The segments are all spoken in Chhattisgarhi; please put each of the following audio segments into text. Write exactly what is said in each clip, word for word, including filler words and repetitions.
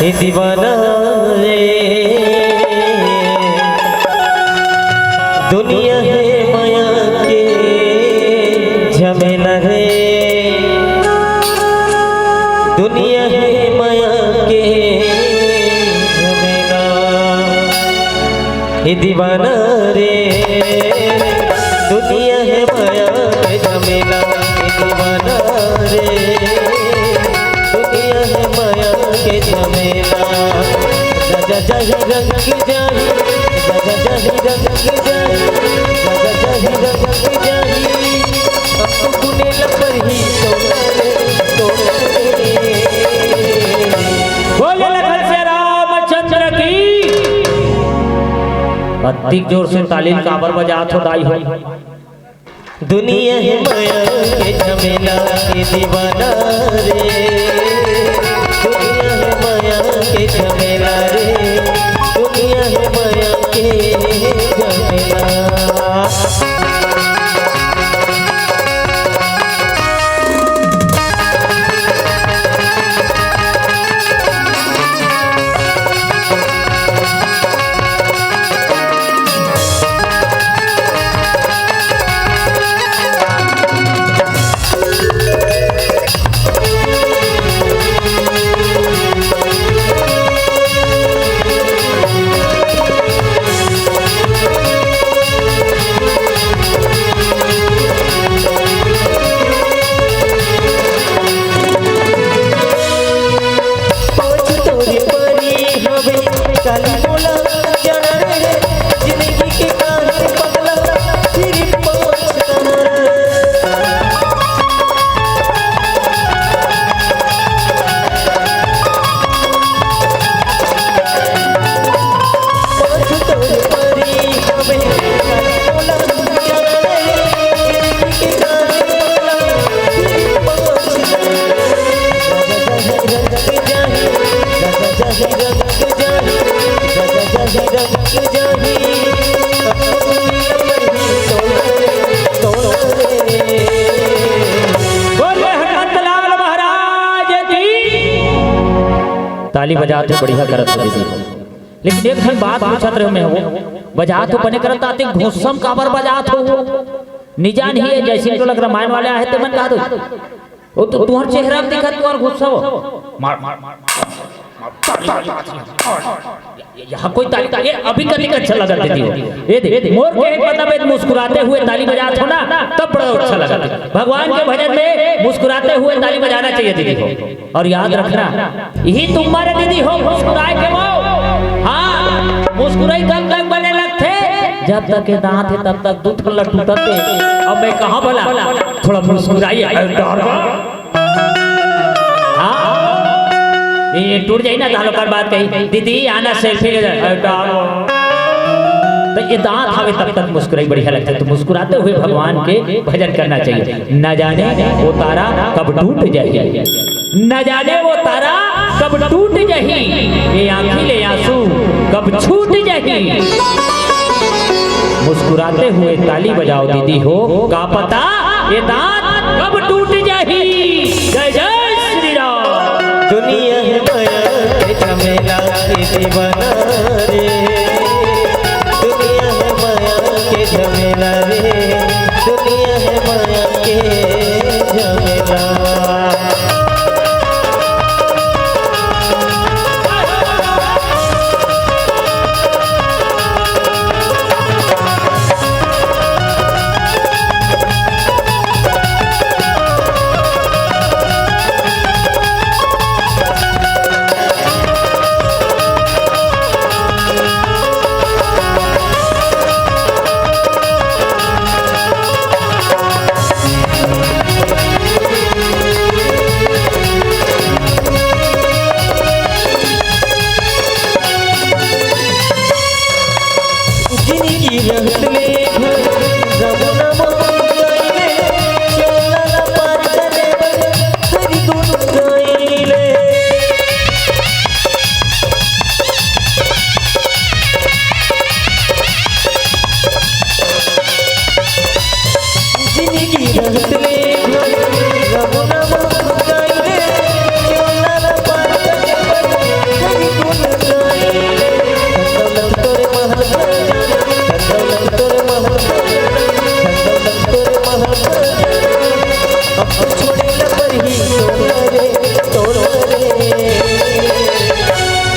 ए दीवाना रे, दुनिया हे माया के झमेला रे, दुनिया हे माया के झमेला। ए दीवाना रे, दुनिया हे माया के झमेला। ए दीवाना रे, दुनिया हे माया के झमेला। राजा जाही रंग जाही, राजा जाही रंग जाही, राजा जाही रंग जाही। अब तो गुने लपर ही तोला रे, तोला रे। बोले लखन से रामचंद्र की। अतिक जोर से ताली काबर बजात हो दाई हो। दुनिया हे माया के झमेला के दीवाना रे, दुनिया हे माया के झमेला रे, दुनिया हे माया के झमेला। बोले हनुमंत लाल महाराज की। ताली बजात हो, बढ़िया करत हो दीदी। लेकिन एक ठन बात पूछत रहे मैं, वो बजात हो बने करत, आते घुस्सम काबर बजात हो? निजान ही है, जैसे तो लग रामायण वाले आहे ते मन कहा दो। वो तो तुम्हार चेहरा दिखा, तुम्हार गुस्सा हो। मार, मार, मार, मार, ताली बजात हो। ये, यहाँ कोई ताली, ताली, ये अभी कतिक अच्छा लगा दीदी हो। ये दे, मोर के मतलब है, मुस्कुराते हुए ताली बजात हो ना, तब बड़ा अच्छा लगा। भगवान के भजन में मुस्कुराते हुए ताली बजाना चाहिए दीदी हो। और याद रखना, यही तुम मारे दीदी हो, मुस्कुराए के वो। हाँ, मुस्कुराई कब तक बने लगथे? जब तक ये दांत है, तब तक दू ठन ला टूटत हे। अब मैं कहाँ भला थोड़ा मुस्कुराई, अरे डर। हाँ, ये टूट जाई ना, तो ओकर बाद कही, "दीदी, आना सेल्फी ले जा।" अरे डर। तो ये दांत हवे, तब तक मुस्कुराई बढ़िया लगथे। तो मुस्कुराते हुए भगवान के भजन करना चाहिए। न जाने वो तारा कब टूट जाही, न जाने वो तारा कब टूट जाही, ये आँखी ले आंसू कब छूट जाही। मुस्कुराते हुए ताली बजाओ दीदी हो, का पता ये दांत कब टूट जाही। जय जय श्री राम। दुनिया हे माया के झमेला के दीवाना रे, दुनिया हे माया के झमेला रे, दुनिया हे माया के झमेला।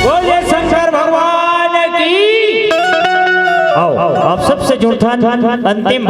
बोलिए शंकर भगवान की। आओ, आप सबसे जुड़थन अंतिम